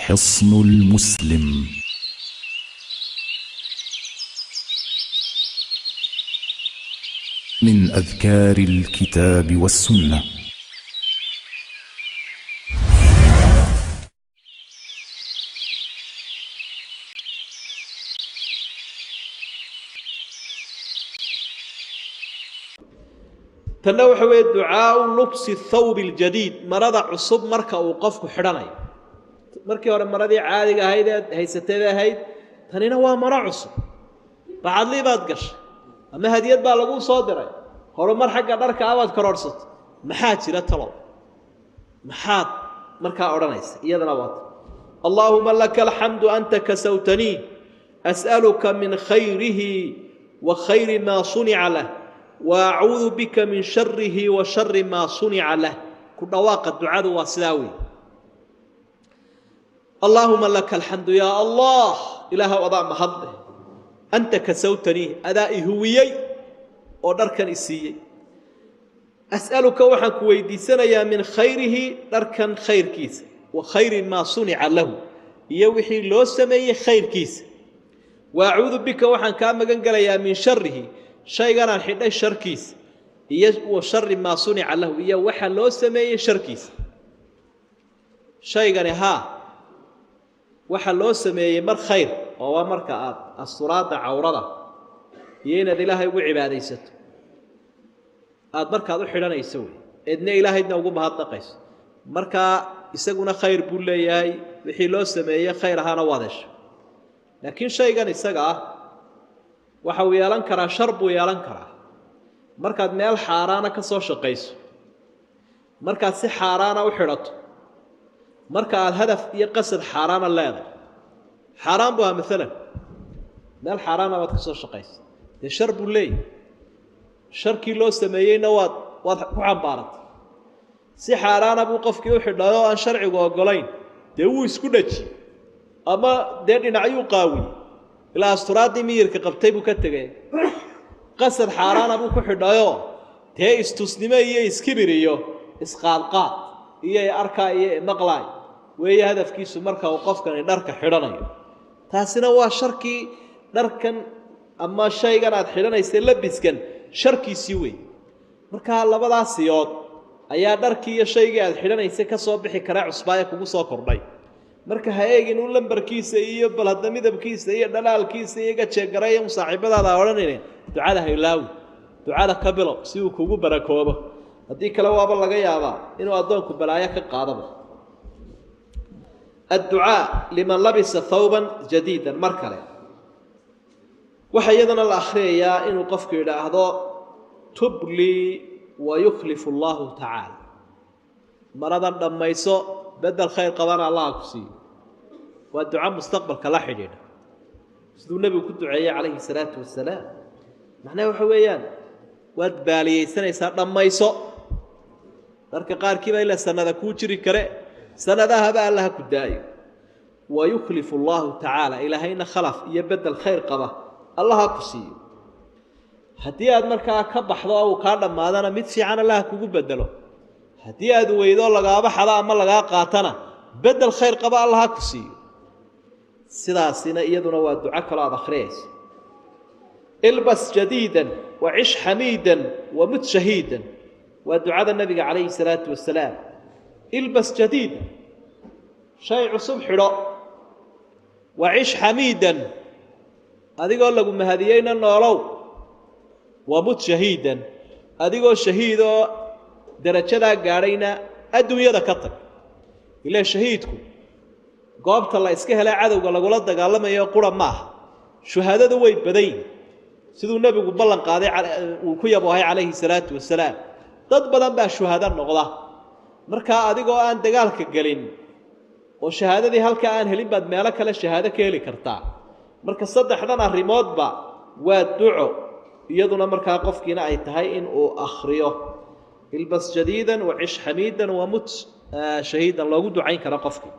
حصن المسلم. من أذكار الكتاب والسنة. Tanna waxa weeye ducaau lubsi thawbi aljadiid, marada cusub marka uu qofku xidhanayo. Markii hore maradii caadiga ahayd ee haysatay bay ahayd, tanina waa maro cusub. Bacadlii baad gashay ama hadiyad baa laguu soo diray, horumar xagga dharka ah baad kororhsatay, maxaa jira talow? Maxaad markaa odhanaysa? Iyadana waata: allaahuma laka alxamdu anta kasawtanii, as'aluka min khayrihi wa khayri maa sunica lah, wa acuudu bika min sharihi wa shari maa sunica lah. Ku dhawaaqa ducadu waa sidaa wey. Allaahuma laka alxamdu, yaa Allah, ilaahow adaa mahadleh, anta kasawtanii, adaa i huwiyey oo dharkan i siiyey, as'aluka waxaan ku weydiisanayaa min khayrihi, dharkan khayrkiisa, wa khayri maa sunica lahu, iyo wixii loo sameeyey khayrkiisa, wa acuudu bika, waxaan kaa magan gelayaa, min sharihi, shayganaan xidhay sharkiisa, iyo wa shari maa sunica lahu, iyo waxa loo sameeyey sharkiisa. Shaygani haa waxa loo sameeyey mar khayr, oo waa marka aad asturaadda cawrada iyo inaad ilaahay ugu cibaadaysato aada markaad u xidhanayso wey, eedna ilaahayna ugu mahadnaqayso, markaa isaguna khayr buu leeyahay, wixii loo sameeyey khayr ahaana waad hesho. Laakiin shaygan isaga ah waxa uu yeelan karaa shar buu yeelan karaa. Markaad meel xaaraana ka soo shaqayso, markaad si xaaraana u xidhato, marka aada hadaf iyo qasad xaaraana leedahay, xaaraan buu ahaa maalan, meel xaaraana baad ka soo shaqaysa, dee shar buu leeyahay, sharkii loo sameeyeyna waad ku xambaaratay. Si xaaraana buu qofkii u xidhay oo aan sharcigu oggolayn, dee wuu isku dhajiyey ama dee dhinacyuu qaawiyey, ilaa asturaaddii miyirka qabtay buu ka tegay. Qasad xaaraana buu ku xidhayoo dee istusnimo iyo iskibir iyo isqaadqaad iyo arkaa iyo maqlaay weeye hadafkiisu marka uu qofkani dharka xidhanayo. Taasina waa sharkii dharkan ama shaygan aad xidhanaysa, labiskan sharkiisii wey. Markaa labadaas siyood ayaa dharkii iyo shaygii aad xidhanaysay ka soo bixi karaa cusbaaya kugu soo kordhay. Marka ha eegin u lambarkiisa iyo bal hadda midabkiisa iyo dhalaalkiisa iyo gajeegaraya musaaxiibadaada ha odhanine, ducada ha ilaawi, ducada ka bilow si uu kugu barakoobo. Haddii kale waaba laga yaabaa inuu addoonku balaayo ka qaadaba. Adducaa liman labisa thawban jadiidan. Mar kale waxaa iyadana la akhriyayaa inuu qofku yidhaahdo tublii wa yukhlifu allahu tacaala, maradan dhammayso, bedel khayr qabana allaha ku siiyo. Waa duco mustaqbalka la xidhiidha, siduu nebigu ku duceeyey calayhi salaatu wasalaam. Macnaha waxa weeyaan waad baaliyeysanaysaa, dhammayso dharka qaarkiiba ilaa sanada kuu jiri kare, sanadahaba allaha ku daayo. Wa yukhlifu allahu tacaala, ilaahayna khalaf iyo bedel khayr qaba allaha ku siiyo. Haddii aad markaa ka baxdo oo uu kaa dhammaadana, mid fiican allaha kugu bedelo. Haddii aad weydo, lagaaba xado ama lagaa qaatana, bedel khayr qaba allaha ku siiyo. Sidaasina iyaduna waa duco kaloo aada akhriyayso: ilbas jadiidan wa cish xamiidan wa mut shahiidan. Waa ducada nabiga calayhi salaatu wasalaam. Ilbas jadiidan, shay cusub xidho, wa cish xamiidan, adigoo lagu mahadiyeyna noolow, wa mut shahiidan, adigoo shahiid oo derajadaa gaadhayna adduunyada ka tag. Ilaa shahiidku goobta la iska helay cadowga lagula dagaalamayo qura maaha, shuhadadu way badan yihin, siduu nebigu ballan qaaday uu ku yaboohay calayhi salaatu wasalaam. Dad badan baa shuhado noqda. Markaa adigoo aan dagaalka gelin oo shahaadadii halkaa aan helin baad meelo kale shahaado ka heli kartaa. Marka saddexdan arrimoodba waa duco iyaduna markaa qofkiina ay tahay in uu akhriyo: ilbas jadiidan wa cish xamiidan wa mut shahiidan, loogu ducayn karo qofkii.